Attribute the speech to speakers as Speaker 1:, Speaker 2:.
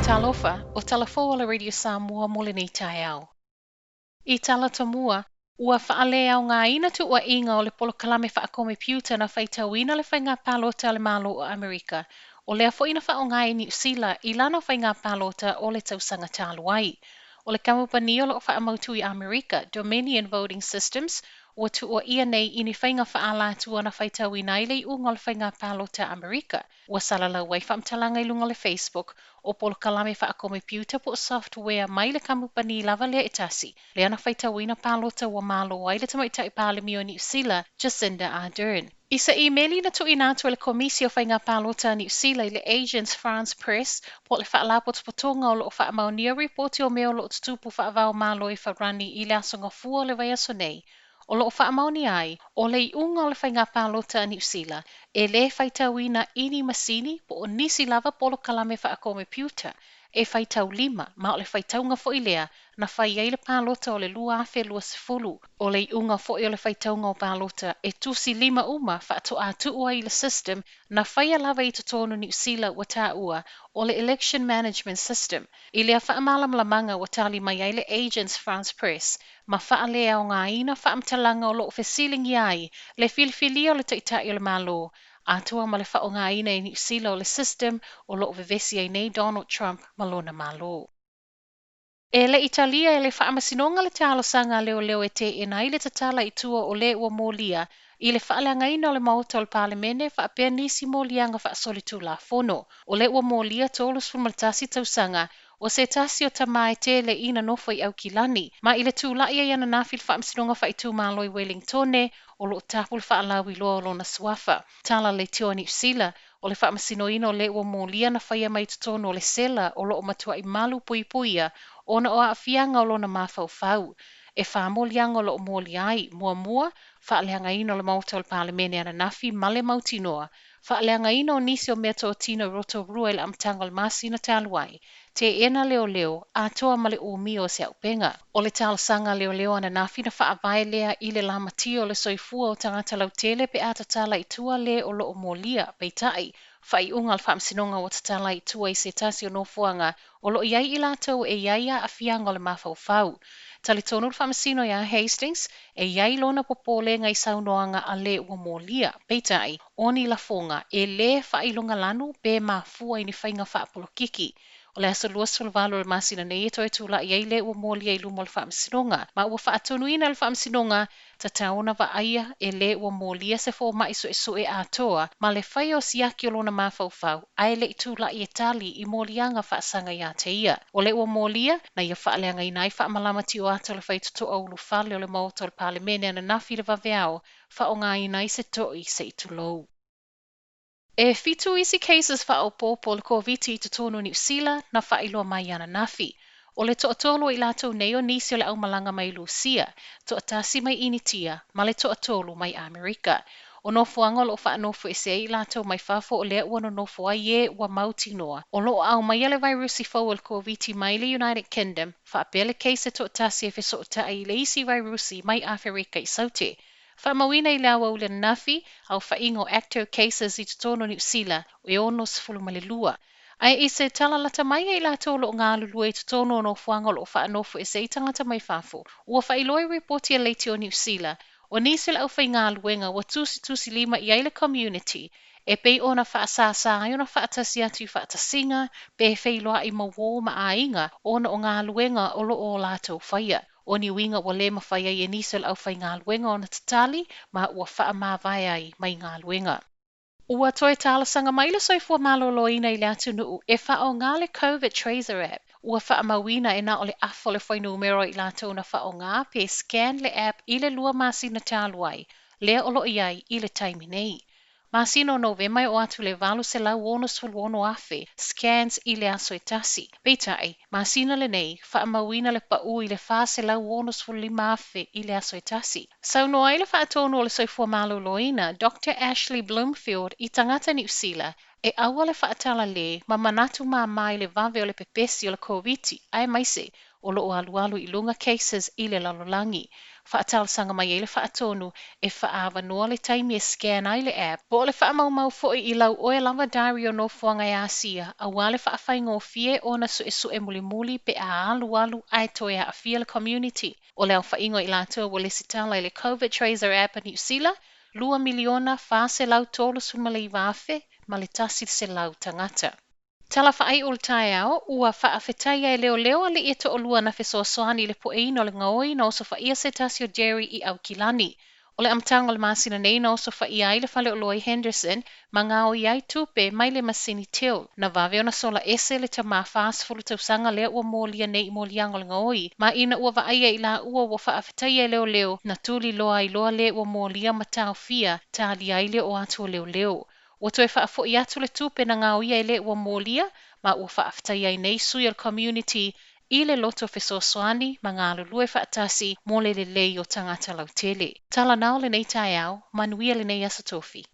Speaker 1: Talofa, o tala fou a le Radio Samoa mo lenei taeao. I tala tomua, ua faaleaogaina tuuaiga o le polokalame faakomepiuta na faitauina le faiga palota a le Malo o Amerika, o lea foi na faaaoga e Niu Sila i lana faiga palota o le tausaga talu ai. O le kamupani o lo o faamautu i Amerika, Dominion Voting Systems, ua tuuaia nei i ni faiga faaalatua na faitauina ai le iuga o le faiga palota a Amerika. Ua salalau ai faamatalaga i luga o le Facebook o polokalame faakomepiuta po o software mai le kamupani lava lea e tasi, lea na faitauina palota ua malo ai le tamaitai Palemia o Niu Sila, Jacinda Ardern. I se imeli na tuuina atu e le Komisi o Faiga Palota a Niu Sila i le Agence France Presse po o le Faalapotopotoga o lo o faamaonia ripoti o mea o lo o tutupu faava-o-Malo i Farani i le Aso Gafua o le vaiaso nei, o lo o faamaonia ai, o le iuga o le faiga palota a Niu Sila e lē faitauina i ni masini po o nisi lava polokalame faakomepiuta e faitaulima, ma o le faitauga foi lea na fai ai le palota o le 2020. O le iuga foi o le faitauga o palota e tusi lima uma faatoa tuu ai i le system na faia lava i totonu Niu Sila ua taua o le Election Management System. I lea faamalamalamaga ua tali mai ai le Agence France Presse ma faaleaogaina faamatalaga o lo o fesiligia ai le filifilia o le Taitai o le Malo atoa ma le faaaogaina e Niu Sila o le system o lo o vevesi ai nei Donald Trump ma lona Malo. E le i talia e le Faamasinoga le talosaga a leoleo e teena ai le tatala i tua o le ua molia i le faaleagaina o le Maota o le Palemene faapea nisi moliaga faasolitulafono. O le ua molia 31 tausaga o se tasi o tamā e tele ina nofo i Aukilani, ma i le tulai ai ananafi i le Faamasinoga Faaitumalo i Welingtone o lo o tapu le faalauiloa o lona suafa. Tala leitioa Niu Sila, o le faamasinoina o le ua molia na faia mai totonu o le sela o lo o matuai malu puipuia ona o aafiaga o lona mafaufau. E 4 moliaga o lo o molia ai: muamua, faaleagaina o le Maota o le Palemene ananafi ma le mautinoa, faaleagaina o nisi o meatotino i Rotorua i le amataga o le masina talu ai, teena leoleo atoa ma le umia o se auupega. O le talosaga leoleo ananafi na faavae lea i le lamatia o le soifua o tagata lautele pe a tatala i tua le o lo o molia, peitai, faaiuga a le Faamasinoga ua tatala i tua i se tasi o nofoaga o lo o i ai i latou e i ai aafiaga o le mafaufau. Talitonu le Faamasino iā Hastings e i ai lona popolega i saunoaga a le ua molia, peitai, o ni lafoga e lē faailogalanu pe mafua i ni faiga faapolokiki. O le aso 28 o le masina nei e toe tulai ai le ua molia i luma o le Faamasinoga, ma ua faatonuina e le Faamasinoga tatau ona vaaia e le ua molia se fomaʻi suesue atoa ma le faia o siaki o lona mafaufau ae le i tulai e tali i moliaga faasaga iā te ia. O le ua molia na ia faaleagaina ai faamalama tioata o le faitotoa ulufale o le Maota o le Palemene ananafi i le vaveao, faaaogaina ai se toʻi se i tulou. E 7 isi cases faaopoopo o le Koviti i totonu o Niu Sila na faailoa mai ananafi. O le toatolu o i latou nei o nisi o le aumalaga mai Lusia, toatasi mai Initia, ma le toatolu mai Amerika. O nofoaga o lo o faanofoesea ai i latou mai fafo o lea ua nonofo ai e ua mautinoa o lo o aumaia le vairusi fou o le Koviti mai le United Kingdom, faapea le case e toatasi e fesootai i le isi vairusi mai Aferika i Saute. Faamauina i le aoauli ananafi, aofaiga o active cases i totonu o Niu Sila e 62. Ae i se tala lata mai ia i latou o lo o galulue i totonu o nofoaga o lo o faanofoesea ai tagata mai fafo, ua faailoa i ripoti a leitio Niu Sila, o nisi o le aufaigaluega ua tusitusilima i ai le community e pei ona faasāsā ai ona faatasi atu i faatasiga pe feiloai ma uō ma aiga ona o galuega o lo o latou faia. O ni uiga ua lē mafai ai e nisi o le aufaigaluega ona tatali ma ua faamavae ai mai galuega. Ua toe talosaga mai le Soifua Maloloina i le atunuu e faaaoga le COVID Tracer app. Ua faamauina e na o le afa o le fuainumera o i latou na faaaoga pe scan le app i le 2 masina talu ai, lea o lo o i ai i le taimi nei. Masina o Novema e oo atu i le 866,000 scans i le aso e tasi. Peitai, masina lenei, faamauina le paʻu i le 465,000 i le aso e tasi. Saunoa ai le faatonu o le Soifua Maloloina, Dr. Ashley Bloomfield i tagata Niu Sila e aua le faatalale ma manatu māmā i le vave o le pepesi o le Koviti, aemaise o lo o alualu i luga cases i le lalolagi. Faatalosaga mai ai le Faatonu e faaavanoa le taimi e scan ai le app, po o le faamaumau foi i lau oe lava diary o nofoaga e asia, aua le faafaigofie ona suesue mulimuli pe a alualu ae toe aafia le community. O le aofaiga o i latou ua lesitala i le Covid Tracer app a Niu Sila, 2,439,100 tagata. Tala faaiu o le taeao, ua faafetaia e leoleo alii e toalua na fesoasoani i le pueina o le gaoi na osofaia se tasi o Jerry i Aukilani. O le amataga o le masina nei na osofaia ai le faleoloa i Henderson ma gaoi ai tupe mai le masini till. Na vave ona sola ese le tamā 40 tausaga lea ua molia nei i moliaga o le gaoi, ma ina ua vaaia i laua ua faafetaia e leoleo, na tuliloa ai loa le ua molia ma taofia, talia ai le oo atu o leoleo. Ua toe faafoi atu le tupe na gaoia e le ua molia, ma ua faafetaia ai nei sui o le community i le loto fesoasoani ma galulue faatasi mo le lelei o tagata lautele. Tala na o lenei taeao, manuia lenei aso tofi.